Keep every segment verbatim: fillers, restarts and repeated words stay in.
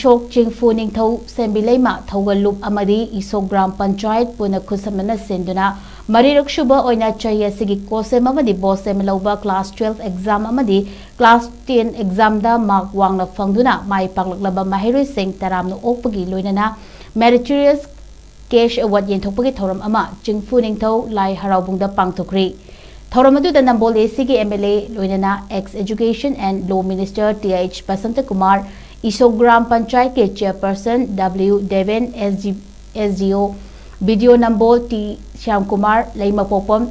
ꯏꯁꯣꯛ ꯆꯤꯡꯐꯨ ꯅꯤꯡꯊꯧ ꯁꯦꯝꯕꯤ ꯂꯩꯃ ꯊꯧꯒꯜꯂꯨꯞ ꯑꯃꯗꯤ ꯏꯁꯣꯛ ꯒ꯭ꯔꯥꯝ ꯄꯟꯆꯥꯌꯠ ꯄꯨꯟꯅ ꯈꯨꯠꯁꯝꯅꯅ ꯁꯤꯟꯗꯨꯅ ꯃꯔꯤꯔꯛ ꯁꯨꯕ ꯑꯣꯏꯅ ꯆꯍꯤ ꯑꯁꯤꯒꯤ ꯀꯣꯁꯦꯝ ꯑꯃꯗꯤ ꯕꯣꯁꯦꯝ ꯂꯧꯕ class twelve exam ꯑꯃꯗꯤ class ten examꯗ mark ꯋꯥꯡꯅ ꯐꯪꯗꯨꯅ ꯃꯥꯏ ꯄꯥꯛꯂꯛꯂꯕ ꯃꯍꯩꯔꯣꯏꯁꯤꯡ ꯇꯔꯥꯝꯅ ꯑꯣꯛꯄꯒꯤ ꯂꯣꯏꯅꯅ meritorious cash award ꯌꯦꯟꯊꯣꯛꯄꯒꯤ ꯊꯧꯔꯝ ꯑꯃ ꯆꯤꯡꯐꯨ ꯅꯤꯡꯊꯧ ꯂꯥꯏ ꯍꯔꯥꯎꯕꯨꯡꯗ ꯄꯥꯡꯊꯣꯛꯈ꯭ꯔꯤ꯫ ꯊꯧꯔꯝ ꯑꯗꯨꯗ ꯅꯝꯕꯣꯜ ACꯒꯤ MLA ꯂꯣꯏꯅꯅ ex Education and Law Minister Th Basanta Kumar, Ishok Gram ꯄꯟꯆꯥꯌꯠꯀꯤ chairperson W Deven, SG, SDO, BDO Nambol T Shyamkumar, ꯂꯩꯃꯄꯣꯛꯄꯝ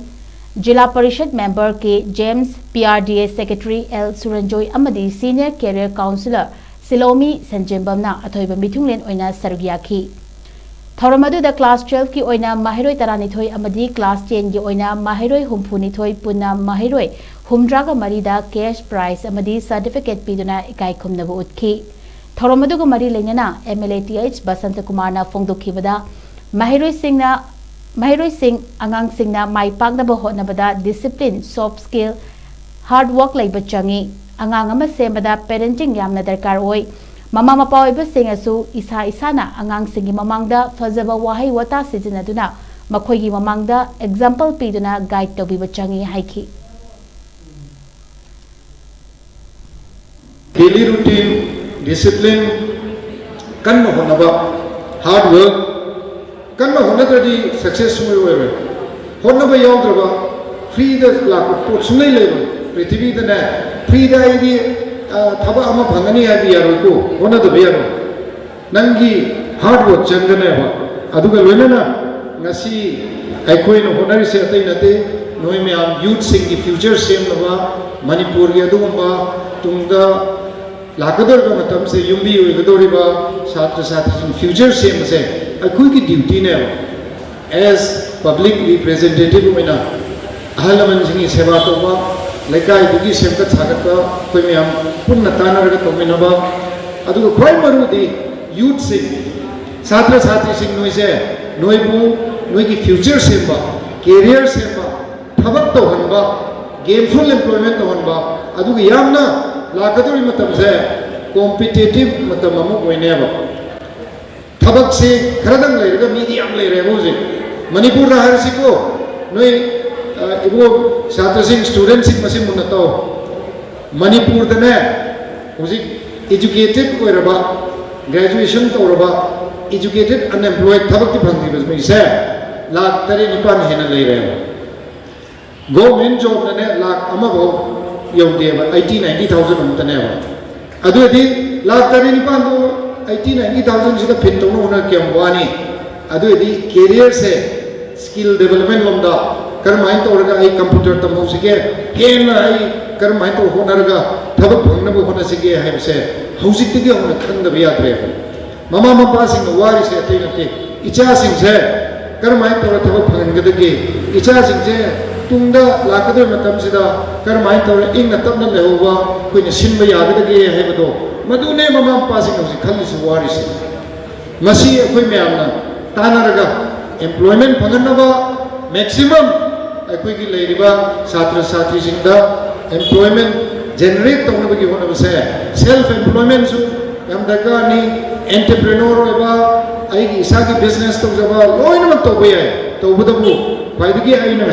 zila parishad member K James, PRDA secretary L Suranjoy ꯑꯃꯗꯤ senior career counsellor ꯁꯤꯂꯣꯃꯤ ꯁꯟꯖꯦꯝꯕꯝꯅ ꯑꯊꯣꯏꯕ ꯃꯤꯊꯨꯡꯂꯦꯟ ꯑꯣꯏꯅ ꯁꯔꯨꯛ ꯌꯥꯈꯤ꯫ ꯊꯧꯔꯝ ꯑꯗꯨꯗ class twelveꯀꯤ ꯑꯣꯏꯅ ꯃꯍꯩꯔꯣꯏ ꯇꯔꯥꯅꯤꯊꯣꯏ ꯑꯃꯗꯤ class tenꯒꯤ ꯑꯣꯏꯅ ꯃꯍꯩꯔꯣꯏ ꯍꯨꯝꯐꯨꯅꯤꯊꯣꯏ, ꯄꯨꯟꯅ ꯃꯍꯩꯔꯣꯏ ꯍꯨꯝꯗ꯭ꯔꯥꯒ ꯃꯔꯤꯗ cash prize ꯑꯃꯗꯤ certificate ꯄꯤꯗꯨꯅ ꯏꯀꯥꯏ ꯈꯨꯝꯅꯕ ꯎꯠꯈꯤ꯫ ꯊꯧꯔꯝ ꯑꯗꯨꯒ ꯃꯔꯤ ꯂꯩꯅꯅ MLA Th Basanta Kumarꯅ ꯐꯣꯡꯗꯣꯛꯈꯤꯕꯗ, ꯃꯍꯩꯔꯣꯏꯁꯤꯡꯅ, ꯃꯍꯩꯔꯣꯏꯁꯤꯡ, ꯑꯉꯥꯡꯁꯤꯡꯅ ꯃꯥꯏ ꯄꯥꯛꯅꯕ ꯍꯣꯠꯅꯕꯗ discipline, soft skill, hard work ꯂꯩꯕ ꯆꯪꯏ꯫ ꯑꯉꯥꯡ ꯑꯃ ꯁꯦꯝꯕꯗ parenting ꯌꯥꯝꯅ ꯗꯔꯀꯥꯔ ꯑꯣꯏ꯫ ꯃꯃꯥ ꯃꯄꯥ ꯑꯣꯏꯕꯁꯤꯡꯅꯁꯨ ꯏꯁꯥ ꯏꯁꯥꯅ ꯑꯉꯥꯡꯁꯤꯡꯒꯤ ꯃꯃꯥꯡꯗ ꯐꯖꯕ ꯋꯥꯍꯩ ꯋꯥꯇꯥ ꯁꯤꯖꯤꯟꯅꯗꯨꯅ ꯃꯈꯣꯏꯒꯤ ꯃꯃꯥꯡꯗ example ꯄꯤꯗꯨꯅ guide ꯇꯧꯕꯤꯕ ꯆꯪꯏ ꯍꯥꯏꯈꯤ꯫ Daily routine, discipline, ꯀꯟꯅ ꯍꯣꯠꯅꯕ, hard work, ꯀꯟꯅ ꯍꯣꯠꯅꯗ꯭ꯔꯗꯤ success ꯁꯨꯡꯑꯣꯏ ꯑꯣꯏꯔꯣꯏ꯫ ꯍꯣꯠꯅꯕ ꯌꯥꯎꯗ꯭ꯔꯕ freeꯗ ꯂꯥꯛꯄ ꯄꯣꯠ ꯁꯨꯡꯂꯩ ꯂꯩꯔꯣꯏ꯫ ꯄ꯭ꯔꯤꯊꯤꯕꯤꯗꯅꯦ, freeꯗ ꯑꯩꯗꯤ, ꯑ, ꯊꯕꯛ ꯑꯃ ꯐꯪꯒꯅꯤ ꯍꯥꯏꯕ ꯌꯥꯔꯣꯏꯀꯣ, ꯍꯣꯠꯅꯗꯕ ꯌꯥꯔꯣꯏ꯫ ꯅꯪꯒꯤ hard work ꯆꯪꯒꯅꯦꯕ꯫ ꯑꯗꯨꯒ ꯂꯣꯏꯅꯅ ꯉꯁꯤ ꯑꯩꯈꯣꯏꯅ ꯍꯣꯠꯅꯔꯤꯁꯦ ꯑꯇꯩ ꯅꯠꯇꯦ, ꯅꯣꯏ ꯃꯌꯥꯝ youthꯁꯤꯡꯒꯤ future ꯁꯦꯝꯅꯕ, ꯃꯅꯤꯄꯨꯔꯒꯤ ꯑꯗꯨꯒꯨꯝꯕ ꯇꯨꯡꯗ ꯂꯥꯛꯀꯗꯧꯔꯤꯕ ꯃꯇꯝꯁꯦ ꯌꯨꯝꯕꯤ ꯑꯣꯏꯒꯗꯧꯔꯤꯕ ꯁꯥꯇ꯭ꯔ ꯁꯥꯇ꯭ꯔꯤꯁꯤꯡ future ꯁꯦꯝꯕꯁꯦ ꯑꯩꯈꯣꯏꯒꯤ dutyꯅꯦꯕ꯫ As public representative ꯑꯣꯏꯅ ꯑꯍꯜ ꯂꯃꯟꯁꯤꯡꯒꯤ ꯁꯦꯕꯥ ꯇꯧꯕ, ꯂꯩꯀꯥꯏꯗꯨꯒꯤ ꯁꯦꯝꯒꯠ ꯁꯥꯒꯠꯄ ꯑꯩꯈꯣꯏ ꯃꯌꯥꯝ ꯄꯨꯟꯅ ꯇꯥꯟꯅꯔꯒ ꯇꯧꯃꯤꯟꯅꯕ, ꯑꯗꯨꯒ ꯈ꯭ꯋꯥꯏ ꯃꯔꯨꯗꯤ youthꯁꯤꯡ, ꯁꯥꯇ꯭ꯔ ꯁꯥꯇ꯭ꯔꯤꯁꯤꯡ ꯅꯣꯏꯁꯦ, ꯅꯣꯏꯕꯨ ꯅꯣꯏꯒꯤ future ꯁꯦꯝꯕ, career ꯁꯦꯝꯕ, ꯊꯕꯛ ꯇꯧꯍꯟꯕ, gainful employment ꯇꯧꯍꯟꯕ, ꯑꯗꯨꯒ ꯌꯥꯝꯅ ꯂꯥꯛꯀꯗꯧꯔꯤꯕ ꯃꯇꯝꯁꯦ ꯀꯣꯝꯄꯤꯇꯤꯇꯤꯚ ꯃꯇꯝ ꯑꯃ ꯑꯣꯏꯅꯦꯕ꯫ ꯊꯕꯛꯁꯤ ꯈꯔꯗꯪ ꯂꯩꯔꯒ ꯃꯤꯗꯤ ꯌꯥꯝ ꯂꯩꯔꯦꯕ ꯍꯧꯖꯤꯛ꯫ ꯃꯅꯤꯄꯨꯔꯗ ꯍꯥꯏꯔꯁꯤꯀꯣ, ꯅꯣꯏ, ꯑ, ꯏꯕꯨꯡꯉꯣ, ꯁꯥꯇ꯭ꯔꯁꯤꯡ, ꯁ꯭ꯇꯨꯗꯦꯟꯠꯁꯤꯡ ꯃꯁꯤ ꯃꯨꯟꯅ ꯇꯧ꯫ ꯃꯅꯤꯄꯨꯔꯗꯅꯦ, ꯍꯧꯖꯤꯛ ꯏꯖꯨꯀꯦꯇꯦꯗ ꯑꯣꯏꯔꯕ, ꯒ꯭ꯔꯦꯖꯨꯑꯦꯁꯟ ꯇꯧꯔꯕ, ꯏꯖꯨꯀꯦꯇꯦꯗ ꯑꯟꯑꯦꯝꯄ꯭ꯂꯣꯏꯗ, ꯊꯕꯛꯇꯤ ꯐꯪꯗ꯭ꯔꯤꯕ ꯃꯤꯁꯦ ꯂꯥꯈ ꯇꯔꯦꯠ ꯅꯤꯄꯥꯟ ꯍꯦꯟꯅ ꯂꯩꯔꯦꯕ꯫ ꯒꯣꯔꯃꯦꯟ ꯖꯣꯕꯅꯅꯦ ꯂꯥꯈ ꯑꯃꯐꯥꯎ ꯌꯧꯗꯦꯕ, ꯑꯩꯠꯇꯤ ꯅꯥꯏꯟꯇꯤ ꯊꯥꯎꯖꯟ ꯑꯃꯨꯛꯇꯅꯦꯕ꯫ ꯑꯗꯨ ꯑꯣꯏꯔꯗꯤ ꯂꯥꯈ ꯇꯔꯦꯠ ꯅꯤꯄꯥꯟꯗꯨ ꯑꯩꯠꯇꯤ ꯅꯥꯏꯟꯇꯤ ꯊꯥꯎꯖꯟꯁꯤꯗ ꯐꯤꯠ ꯇꯧꯅꯕ ꯍꯣꯠꯅꯕ ꯀꯌꯥꯝ ꯋꯥꯅꯤ? ꯑꯗꯨ ꯑꯣꯏꯔꯗꯤ ꯀꯦꯔꯤꯌꯔꯁꯦ, ꯁ꯭ꯀꯤꯜ ꯗꯦꯕꯂꯞꯃꯦꯟ ꯂꯣꯝꯗ ꯀꯔꯝꯍꯥꯏꯅ ꯇꯧꯔꯒ ꯑꯩ ꯀꯝꯄ꯭ꯌꯨꯇꯔ ꯇꯝꯍꯧꯁꯤꯒꯦ, ꯍꯦꯟꯅ ꯑꯩ ꯀꯔꯝꯍꯥꯏꯅ ꯇꯧꯔ ꯍꯣꯠꯅꯔꯒ ꯊꯕꯛ ꯐꯪꯅꯕ ꯍꯣꯠꯅꯁꯤꯒꯦ ꯍꯥꯏꯕꯁꯦ ꯍꯧꯖꯤꯛꯇꯒꯤ ꯍꯧꯅ ꯈꯪꯗꯕ ꯌꯥꯗ꯭ꯔꯦꯕ꯫ ꯃꯃꯥ ꯃꯄꯥꯁꯤꯡꯅ ꯋꯥꯔꯤꯁꯦ ꯑꯇꯩ ꯅꯠꯇꯦ, ꯏꯆꯥꯁꯤꯡꯁꯦ ꯀꯔꯝꯍꯥꯏꯅ ꯇꯧꯔ ꯊꯕꯛ ꯐꯪꯍꯟꯒꯗꯒꯦ, ꯏꯆꯥꯁꯤꯡꯁꯦ ꯇꯨꯡꯗ ꯂꯥꯛꯀꯗꯧꯔꯤꯕ ꯃꯇꯝꯁꯤꯗ ꯀꯔꯝꯍꯥꯏꯅ ꯇꯧꯔ ꯏꯪꯅ ꯇꯞꯅ ꯂꯩꯍꯧꯕ ꯑꯩꯈꯣꯏꯅ ꯁꯤꯟꯕ ꯌꯥꯒꯗꯒꯦ ꯍꯥꯏꯕꯗꯣ, ꯃꯗꯨꯅꯦ ꯃꯃꯥ ꯃꯄꯥꯁꯤꯡꯅ ꯍꯧꯖꯤꯛ ꯈꯜꯂꯤꯁꯤ, ꯋꯥꯔꯤꯁꯤ꯫ ꯃꯁꯤ ꯑꯩꯈꯣꯏ ꯃꯌꯥꯝꯅ ꯇꯥꯟꯅꯔꯒ ꯑꯦꯝꯄ꯭ꯂꯣꯏꯃꯦꯟ ꯐꯪꯍꯟꯅꯕ, ꯃꯦꯛꯁꯤꯃꯝ ꯑꯩꯈꯣꯏꯒꯤ ꯂꯩꯔꯤꯕ ꯁꯥꯇ꯭ꯔ ꯁꯥꯇ꯭ꯔꯤꯁꯤꯡꯗ ꯑꯦꯝꯄ꯭ꯂꯣꯏꯃꯦꯟ ꯖꯦꯅꯦꯔꯦꯠ ꯇꯧꯅꯕꯒꯤ ꯍꯣꯠꯅꯕꯁꯦ, ꯁꯦꯜꯐ ꯑꯦꯝꯄ꯭ꯂꯣꯏꯃꯦꯟꯁꯨ ꯌꯥꯝ ꯗꯔꯀꯥꯔꯅꯤ꯫ ꯑꯦꯟꯇꯔꯄ꯭ꯔꯦꯅꯣꯔ ꯑꯣꯏꯕ, ꯑꯩꯒꯤ ꯏꯁꯥꯒꯤ ꯕꯤꯖꯤꯅꯦꯁ ꯇꯧꯖꯕ ꯂꯣꯏꯅꯃꯛ ꯇꯧꯕ ꯌꯥꯏ꯫ ꯇꯧꯕꯇꯕꯨ ꯈ꯭ꯋꯥꯏꯗꯒꯤ ꯑꯩꯅ